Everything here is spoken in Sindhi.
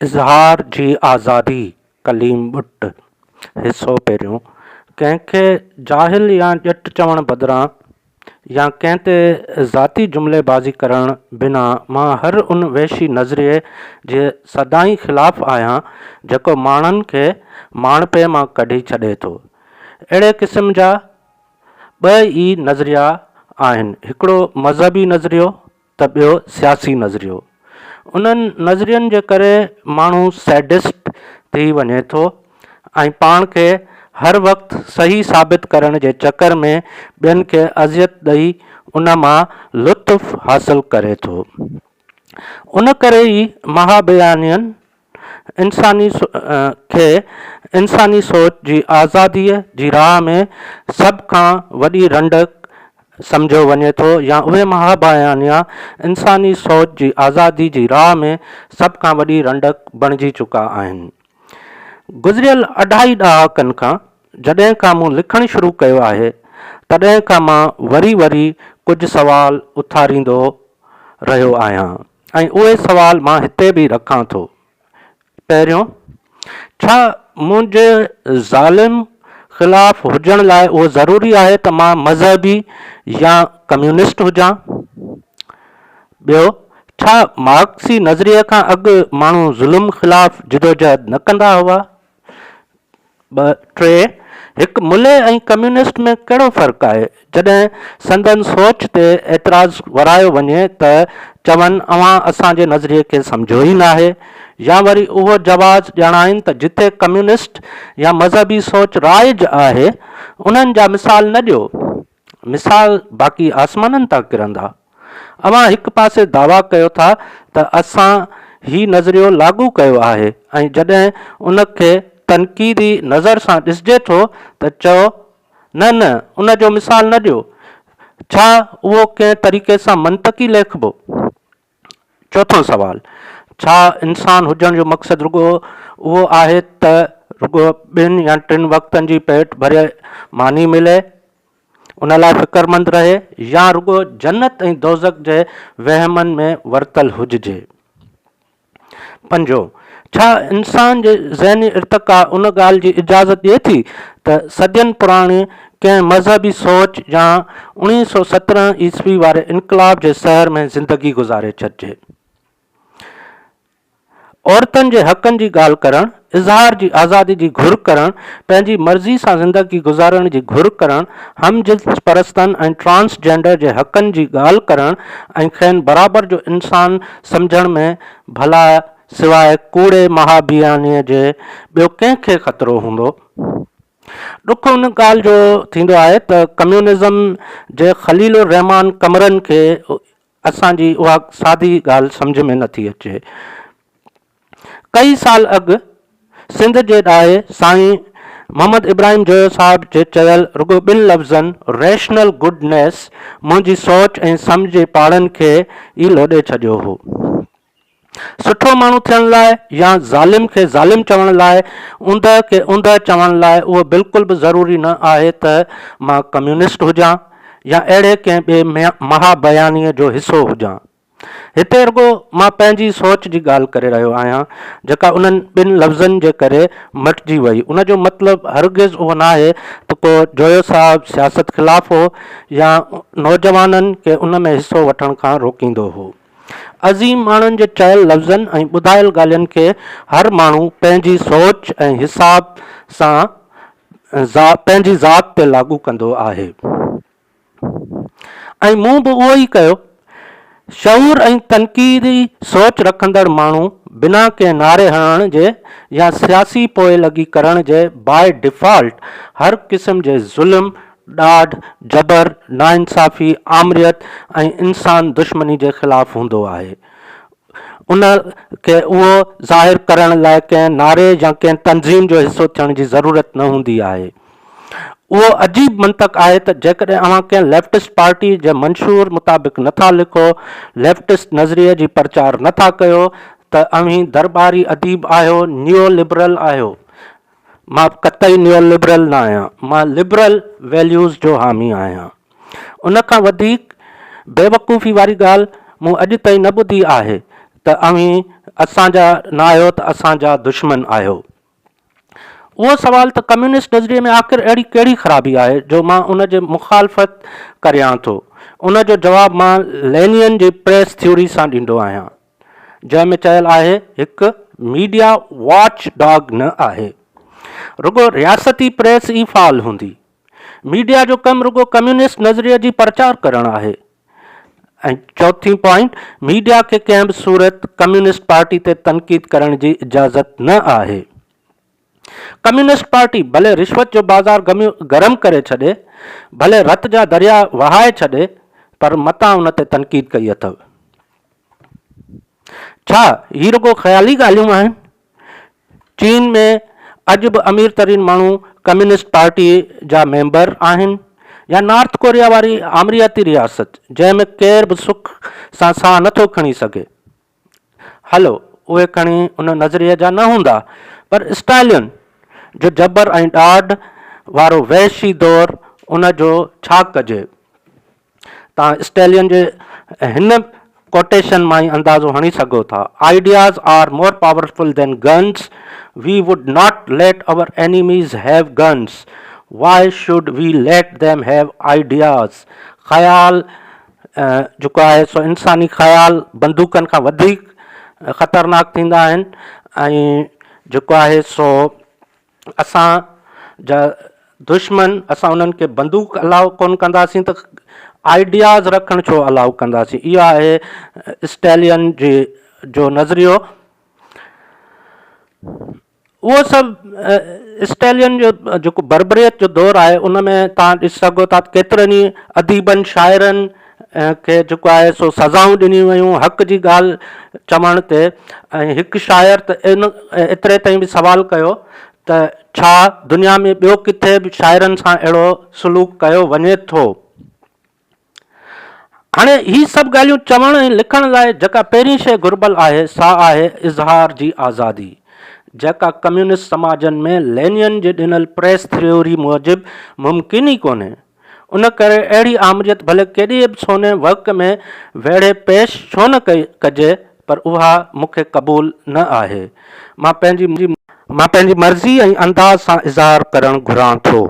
اظهار جي آزادي، ڪليم ٻٽ، حصو پهريون، ڪنهن کي جاهل يا ڄٽ چوڻ بدران يا ڪنهن تي ذاتي جملي بازي ڪرڻ بنا مان هر ان وحشي نظريي جي سدائين خلاف آهيان جيڪو ماڻهن کي ماڻهپي مان ڪڍي ڇڏي ٿو. اهڙي قسم جا ٻه ئي نظريا آهن هڪڙو مذهبي نظريو ته ٻيو سياسي نظريو. انهن نظرين جي ڪري ماڻهو سيڊسٽ ٿي وڃي ٿو ۽ پاڻ کي هر وقت صحيح ثابت ڪرڻ جي چڪر ۾ ٻين کي اذيت ڏئي ان مان لطف حاصل ڪري ٿو. ان ڪري ئي مهابيانين انساني کي انساني سوچ جي آزاديء جي راهه ۾ سڀ کان وڏي رنڊڪ سمجهيو وڃي ٿو يا اهي مهابيانيا انساني سوچ جي آزادي جي راهه ۾ سڀ کان وڏي رنڊڪ بڻجي چڪا آهن. گذريل اڍائي ڏهاڪن کان جڏهن کان مون لکڻ شروع ڪيو آهي، تڏهن کان مان وري وري ڪجهه سوال اٿاريندو رهيو آهيان. ۽ اهي سوال مان هتي به رکان ٿو. پهريون، ڇا منهنجي ظالم خلاف هجڻ لاء اهو ضروري آهي ته مان مذهبي يا ڪميونسٽ هجان؟ ٻيو، ڇا مارڪسي نظريي کان اڳ ماڻهو ظلم خلاف جدوجهد نه ڪندا هئا؟ ٻه، ٽي، هڪ ملئي ۽ ڪميونسٽ ۾ ڪهڙو فرق آهي؟ جڏهن سندن سوچ تي اعتراض ورايو وڃي ته چون اوهان اسان جي نظريي کي سمجهيو ئي ناهي يا وري اهو جواز ڄاڻائين ته جتي ڪميونسٽ يا مذهبي سوچ رائج آهي انهن جا مثال نه ڏيو. مثال باقي آسمانن تان ڪرندا. اوهان هڪ پاسي دعويٰ ڪيو ٿا ته اسان هي نظريو لاڳو ڪيو آهي ۽ جڏهن ان کي تنقيدي نظر سان ڏسجي ٿو ته چئو نه نه ان جو مثال نه ڏيو. ڇا اهو ڪنهن طريقي سان منطقي ليکبو؟ چوٿون سوال، ڇا انسان هجڻ جو مقصد رڳو اهو آهي ته رڳو ٻن يا ٽن وقتن جي پيٽ ڀري ماني ملي، ان لاء فڪرمند رهي يا رڳو جنت ۽ دوزخ جي وهمن ۾ ورتل هججي؟ پنجون، ڇا انسان جي ذهني ارتقا ان ڳالهه جي اجازت ڏئي ٿي ته صدين پراڻي ڪنهن مذهبي سوچ يا 1917 عيسوي واري انقلاب جي سحر ۾ زندگي گذاري ڇڏجي؟ عورتن جي حقن جي ڳالهه ڪرڻ، اظهار جي آزادي جي گهر ڪرڻ، پنهنجي مرضي سان زندگي گذارڻ جي گهر ڪرڻ، هم جنس پرستن ۽ ٽرانس جينڊر جي حقن جي ڳالهه ڪرڻ ۽ کين برابر جو انسان سمجهڻ ۾ ڀلا سواء ڪوڙي مهابيانيء جي ٻيو ڪنهن کي خطرو هوندو؟ ڏک ان ڳالهه جو ٿيندو آهي ته ڪميونزم جي خليل الرحمان قمرن کي اسان جي اها سادي ڳالهه سمجهه ۾ نٿي اچي. ڪئي سال اڳ سنڌ جي ڏاهي سائين محمد ابراهيم جويو صاحب جي چيل رڳو ٻن لفظن Rational Goodness منهنجي سوچ ۽ سمجهه جي پاڙن کي ئي لوڏي ڇڏيو هو. سٺو ماڻهو ٿيڻ لاء يا ظالم کي ظالم چوڻ لاء، اوندهه کي اوندهه چوڻ لاء اهو بلڪل به ضروري نه آهي ته مان ڪميونسٽ هجان يا اهڙي ڪنهن ٻئي مها بيانيي جو حصو هجان. هتي رڳو مان پنهنجي سوچ جي ڳالهه ڪري رهيو آهيان، جيڪا انهن ٻن لفظن جي ڪري مٽجي وئي. ان جو مطلب هرگز اهو ناهي ته ڪو جويو صاحب سياست خلاف هو يا نوجوانن کي ان ۾ حصو وٺڻ کان روڪيندو هو. عظيم ماڻهن جي چيل لفظن ۽ ٻڌايل ڳالهين کي هر ماڻهو پنهنجي سوچ ۽ حساب سان پنهنجي ذات تي لاڳو ڪندو آهي. ۽ مون به اهو ئي ڪيو. شعور ۽ تنقيدي سوچ رکندڙ ماڻهو بنا ڪنهن نعري هڻڻ جي يا سياسي پوئلڳي ڪرڻ جي باء ڊيفالٽ هر قسم جي ظلم، ڏاڍ، جبر، ناانصافي، آمريت ۽ انسان دشمني جي خلاف هوندو آهي. ان کي اهو ظاهر ڪرڻ لاء ڪنهن نعري يا ڪنهن تنظيم جو حصو ٿيڻ جي ضرورت نه هوندي آهي. اهو عجيب منطق آهي ته جيڪڏهن اوهان ڪنهن ليفٽسٽ پارٽي جي منشور مطابق نه ٿا لکو، ليفٽسٽ نظريي جي پرچار نه ٿا ڪيو ته اوهين درٻاري اديب آهيو، نيو لبرل آهيو. مان قطعي نيو لبرل نه آهيان، مان لبرل ويليوز جو حامي آهيان. ان کان وڌيڪ بيوقوفي واري ڳالهه مون اڄ تائين نه ٻڌي آهي. ته اوهين اسان جا نه آهيو ته اسان جا دشمن آهيو. اهو سوال ته ڪميونسٽ نظريي ۾ آخر اهڙي ڪهڙي خرابي آهي جو مان ان جي مخالفت ڪريان ٿو؟ ان جو جواب مان لينين جي پريس ٿيوري سان ڏيندو آهيان، جنهن ۾ چيل آهي، هڪ ميڊيا واچ ڊاگ نه آهي. رڳو رياستي پريس ئي فعال هوندي. ميڊيا جو ڪم رڳو ڪميونسٽ نظريي جي پرچار ڪرڻ آهي. ۽ چوٿين پوائنٽ، ميڊيا کي ڪنهن به صورت ڪميونسٽ پارٽي تي تنقيد ڪرڻ جي اجازت نه آهي. ڪميونسٽ پارٽي ڀلي رشوت جو بازار گرم ڪري ڇڏي، ڀلي رت جا درياء وهائي ڇڏي، پر متان ان تي تنقيد ڪئي اٿو. ڇا هي رڳو خيالي ڳالهيون آهن؟ چين ۾ اڄ به امير ترين ماڻهو ڪميونسٽ پارٽي جا ميمبر آهن يا نارٿ ڪوريا واري آمريتي رياست جنهن ۾ ڪير به سک سان ساهه نٿو کڻي سگهي. هلو اهي کڻي ان نظريي جا نه هوندا پر اسٽالين جو جبر ۽ ڏاڍ وارو وحشي دور ان جو ڇا ڪجي؟ توهان اسٽيلين جي هن ڪوٽيشن مان ئي اندازو هڻي سگهو ٿا، Ideas are more powerful than guns, we would not let our enemies have guns, why should we let them have ideas? خيال جيڪو آهي سو انساني خيال بندوقن کان وڌيڪ خطرناڪ ٿيندا آهن ۽ جيڪو آهي سو اسان جا دشمن اسان انهن کي بندوق الاء ڪونه ڪنداسين ته آئيڊياز رکڻ ڇو الاء ڪنداسين اهو آهي اسٽيلين جي جو نظريو اهو سڀ اسٽيلين جو جيڪو بربريت جو دور آهي ان ۾ تان ڏسي سگهو ٿا ڪيترن ئي اديبن شاعرن کي جيڪو آهي سو سزائون ڏنيون ويون حق جي ڳالهه چوڻ تي ۽ هڪ شاعر ته ان ايتري تائين به سوال ڪيو ته ڇا دنيا ۾ ٻيو ڪٿي به شاعرن سان اهڙو سلوڪ ڪيو وڃي ٿو؟ هاڻي هي سڀ ڳالهيون چوڻ ۽ لکڻ لاء جيڪا پهرين شيء گهربل آهي سا آهي اظهار جي آزادي جيڪا ڪميونسٽ سماجن ۾ لينين جي ڏنل پريس ٿيوري موجب ممڪن ئي ڪونهي. ان ڪري اهڙي آمريت ڀلي ڪيڏي به سوني وڪ ۾ ويڙهي پيش ڇو نه ڪجي پر اها مون کي قبول نه آهي. مان پنهنجي مرضي ۽ انداز سان اظهار ڪرڻ گهران ٿو.